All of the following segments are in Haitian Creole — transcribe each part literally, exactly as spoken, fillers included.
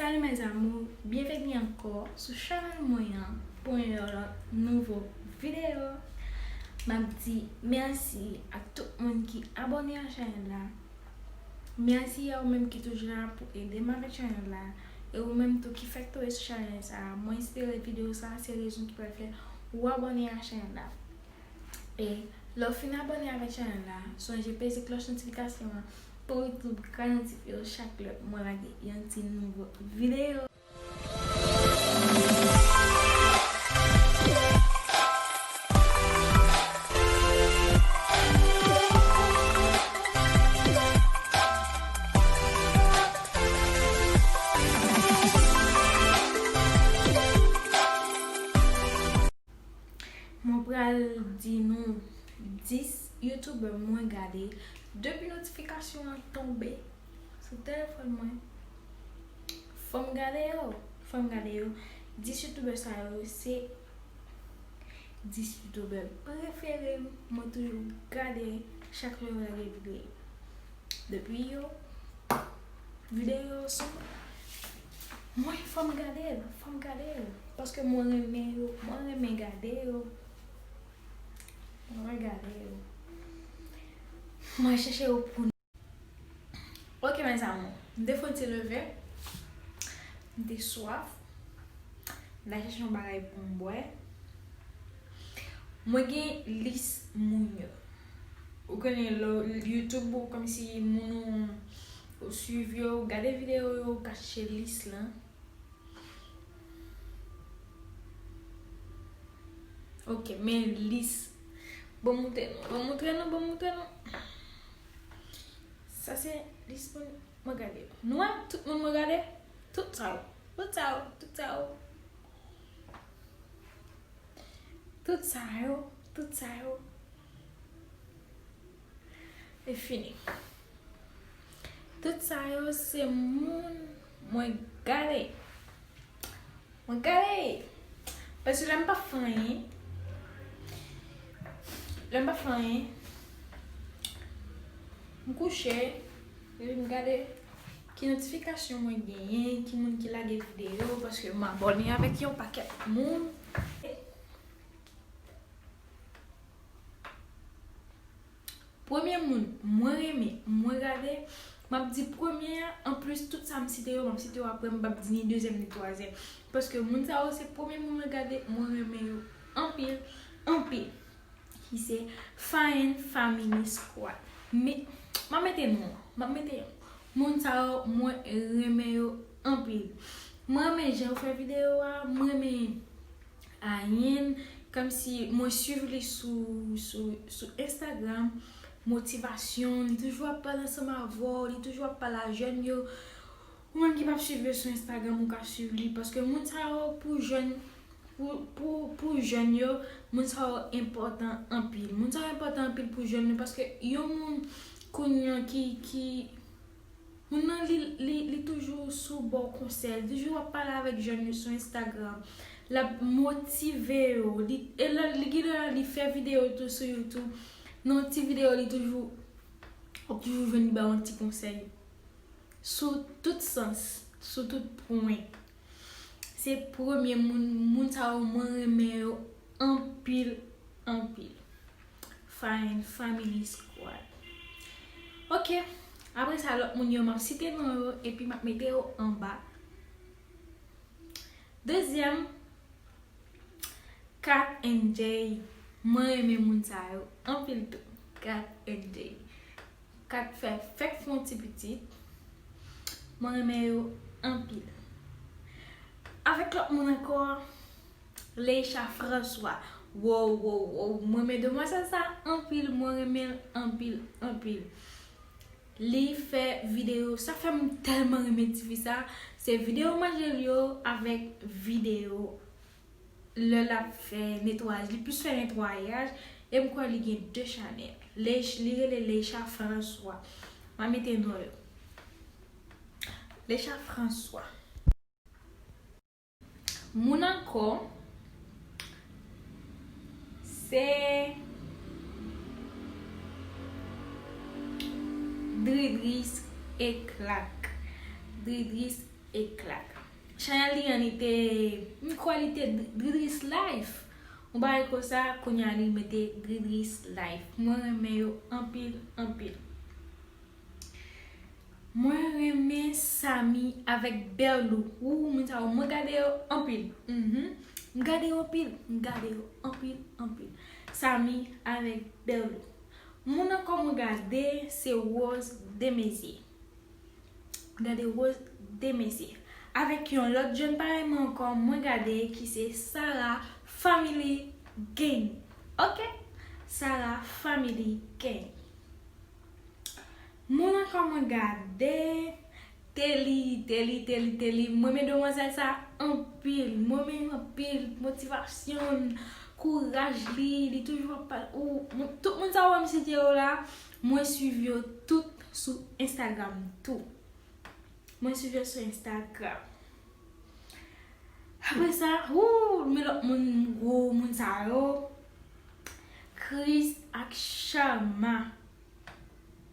Salut mes amours, byenveni ankò sou chanèl mwen an pou yon lòt nouvo videyo. M ap di mèsi ak tout moun ki abòne a chanèl la. Mèsi a ou menm ki toujou la pou ede m avèk chanèl la. E ou menm tou ki fèk tonbe sou chanèl sa a, mwen espere videyo sa a se rezon ki pral fè ou abòne a chanèl la. E lè w fin abòne avèk chanèl la, sonje peze klòch notifikasyon an pou YouTube ka notifye w chak lè mwen lage yon ti nouvo videyo. Mwen pral di nou dis youtubè mwen gade depi notifikasyon an tonbe sou telefòn mwen. Fò m gade yo, fò m gade yo. Dis youtubè sa yo se dis youtubè prefere m. Mwen toujou gade chak lè yo lage videyo. Depi yo videyo yo sou mwen, fò m gade l, fò m gade l. Paske mwen renmen yo, mwen renmen gade yo. Mwen renmen gade yo. Mwen chèche yo pou nou. Ok mes amours, m te fè yon ti leve. M te swaf. M ta chèche yon bagay pou m bwè. Mwen gen lis moun yo. Ou konnen lè YouTube ou kòmsi moun ou, ou swiv yo, ou gade videyo yo, ou ka chèche lis lan. Ok, men lis. Bon, moutre nou, bon, moutre nou, bon, moutre nou. Sa se lis moun mwen gade. Nou wè, tout moun mwen gade. Tout sa yo. Tout sa yo. Tout sa yo. Tout sa yo. Tout sa yo. E fini. Tout sa yo se moun mwen gade. Mwen gade. Paske lè m pa fè anyen, lè m pa fè anyen, m kouche, epi m gade ki notifikasyon mwen genyen, ki moun ki lage videyo, paske m abòne avèk yon pakèt moun. Premye moun mwen renmen, mwen gade, m ap di premye a, anplis tout sa m site yo, m ap site yo apre, m p ap di ni dezyèm ni twazyèm. Paske moun sa yo se premye moun mwen gade, mwen renmen yo anpil, anpil. Ki se Fayen Family Squad. Men, m ap mete non an, m ap mete non. Moun sa yo, mwen renmen yo anpil. Mwen renmen jan yo fè videyo a, mwen renmen Ayen, kòmsi mwen swiv li sou, sou, sou Instagram, motivasyon, li toujou ap pale ansanm avè w, li toujou ap pale a jèn yo. Ou menm ki p ap swiv yo sou Instagram, ou ka swiv li, paske moun sa yo pou jèn, pou, pou, pou jèn yo, moun sa yo enpòtan anpil. Moun sa yo enpòtan anpil pou jèn yo, paske yon moun kounye a ki, ki, Moun nan, li, li, li toujou sou ba w konsèy, li toujou ap pale avèk jèn yo sou Instagram, l ap motive yo, li, e lè, li gen lè li fè videyo tou sou YouTube, nan ti videyo li toujou, w ap toujou jwenn li ba w yon ti konsèy sou tout sans, sou tout pwen. Se premye moun, moun sa yo mwen renmen yo anpil, anpil. Fayen Family Squad. Ok, apre sa lòt moun yo m ap site non yo epi m ap mete yo anba. Dezyèm, Kat and Jay. Mwen renmen moun sa yo anpil tou. Kat and Jay. Kat fè, fèk fè yon ti pitit. Mwen renmen yo anpil. Avèk lòt moun ankò, Leisha François. Wow, wow, wow. Mwen renmen demwazèl sa anpil, mwen renmen l anpil, anpil. Li fè videyo, sa fè m tèlman renmen tifi sa. Se videyo manje l yo avèk videyo lè l ap fè netwayaj. Li plis fè netwayaj. E m kwè li gen de chanèl. Leish-, li rele Leisha François. M a mete non yo. Leisha François. Moun ankò, se Dridris Eclac. Dridris E klak. Chanèl li an, li te, m kwè li te Dridris Life. Yon bagay konsa, kounye a li mete Dridris Life. Mwen renmen yo anpil, anpil. Mwen renmen Samy avèk Berlou. Wou, moun sa yo, mwen gade yo anpil. Mhm. M gade yo anpil, m gade yo anpil, anpil. Samy avèk Berlou. Moun ankò mwen gade, se Rose Desmaizières. M gade Rose Desmaizières. Avèk yon lòt jèn parèy mwen ankò, mwen gade ki se Sarah Family Gang. Ok? Sarah Family Gang. Moun ankò mwen gade, Telly, Telly, Telly, Telly. Mwen renmen demwazèl sa anpil. Mwen renmen anpil. Motivasyon, kouraj li, li toujou ap pale. Ou, moun, tout moun sa ou wè m site yo la, mwen swiv yo tout sou Instagram tou. Mwen swiv yo sou Instagram. Apre sa, wou, men lòt moun, gwo moun sa yo. Chris ak Sharma.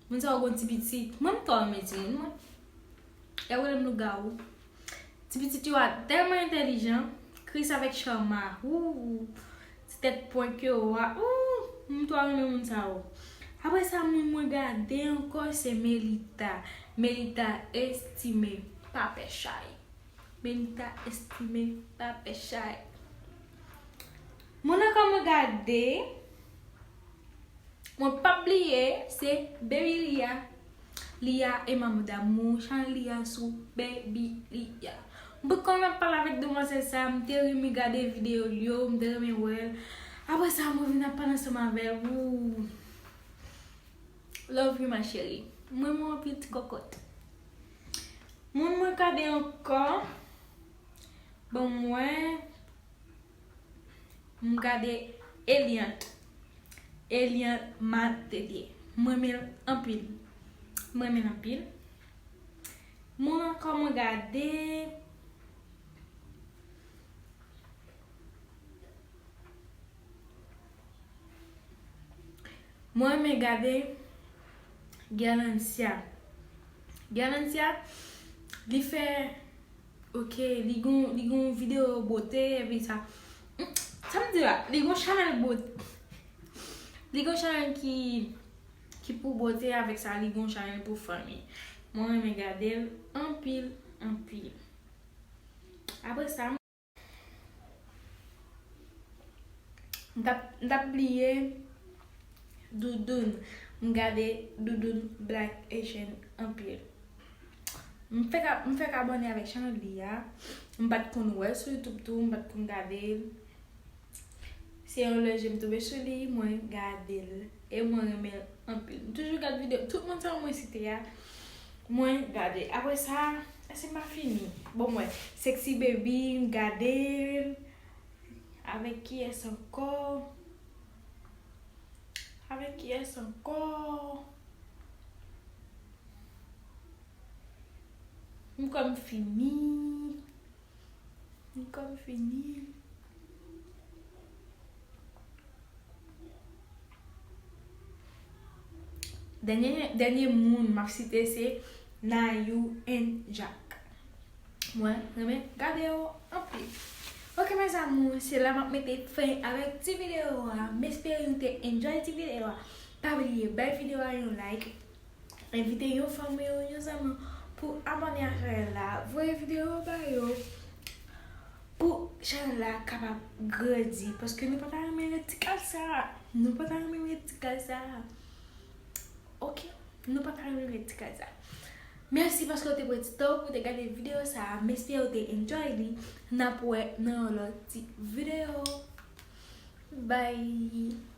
Moun sa yo gon ti pitit. Mwen m twò renmen timoun mwen. Y ap rele m lougawou. Ti pitit yo a tèlman entèlijan. Chris avèk Sharma. Wou. Ti tèt prank yo a. Wou. M twò renmen moun sa yo. Apre sa, moun mwen gade ankò se Melita. Melita Estimé. Pa pè chay. Melita Estimé. Pa pè chay. Moun ankò mwen gade. Mwen p ap bliye, se Baby Lia. Lia est ma mort d'amour, chan Lia sou Baby Lia. M te konn ap pale avèk demwazèl sa, m te renmen gade videyo l yo, m te renmen wè l. Apre sa, mwen vin ap pale ansanm avè l. Wou. Love you, ma chérie. Mwen, mwen anpil ti kòkòt. Moun mwen gade ankò. Bon, mwen. M gade Eliante. Eliante Matelier. Mwen renmen l anpil. Mwen renmen l anpil. Moun ankò mwen gade. Mwen renmen gade Guerlancia. Guerlancia, li fè Ok, li gon, li gon videyo bote, epi sa. Hmm, sa m di la, li gon chanèl bote. Li gon chanèl ki, ki pou bote avèk sa, li gon chanèl pou fanmi. Mwen renmen gade l anpil, anpil. Apre sa, M t ap, m t ap bliye Doudoune. M gade Doudoune Black Asian anpil. M fèk, m fèk abòne avèk chanèl li a. M pa t konn wè l sou YouTube tou, m pa t konn gade l. Se yon lè je m tonbe sou li, mwen gade l. E mwen renmen l anpil. M toujou gade videyo. Tout moun sa yo mwen site a, mwen gade. Apre sa, èske m pa fini? Bon, mwen, Sexy Baby, m gade l. Avèk kiyès ankò? Avèk kiyès ankò? M kwè m fini. M kwè m fini. Dènye, dènye moun m ap site se Nayou and Jack. Mwen renmen gade yo anpil. Ok, mes amours, se la m ap mete fen avèk ti videyo a. M espere nou te enjoy ti videyo a. Pa bliye bay videyo a yon like. Envite yon fanmi ou yon zanmi pou abòne a chanèl la. Voye videyo ba yo pou chanèl la kapab grandi. Paske nou pa ta renmen ret ti kal sa. Nou pa ta renmen ret ti kal sa. Ok? Nou pa ta renmen ret ti kal sa. Mèsi paske w te pran ti tan pou te gade videyo sa. M espere w te enjoy li. N ap wè nan yon lòt ti videyo. Bye!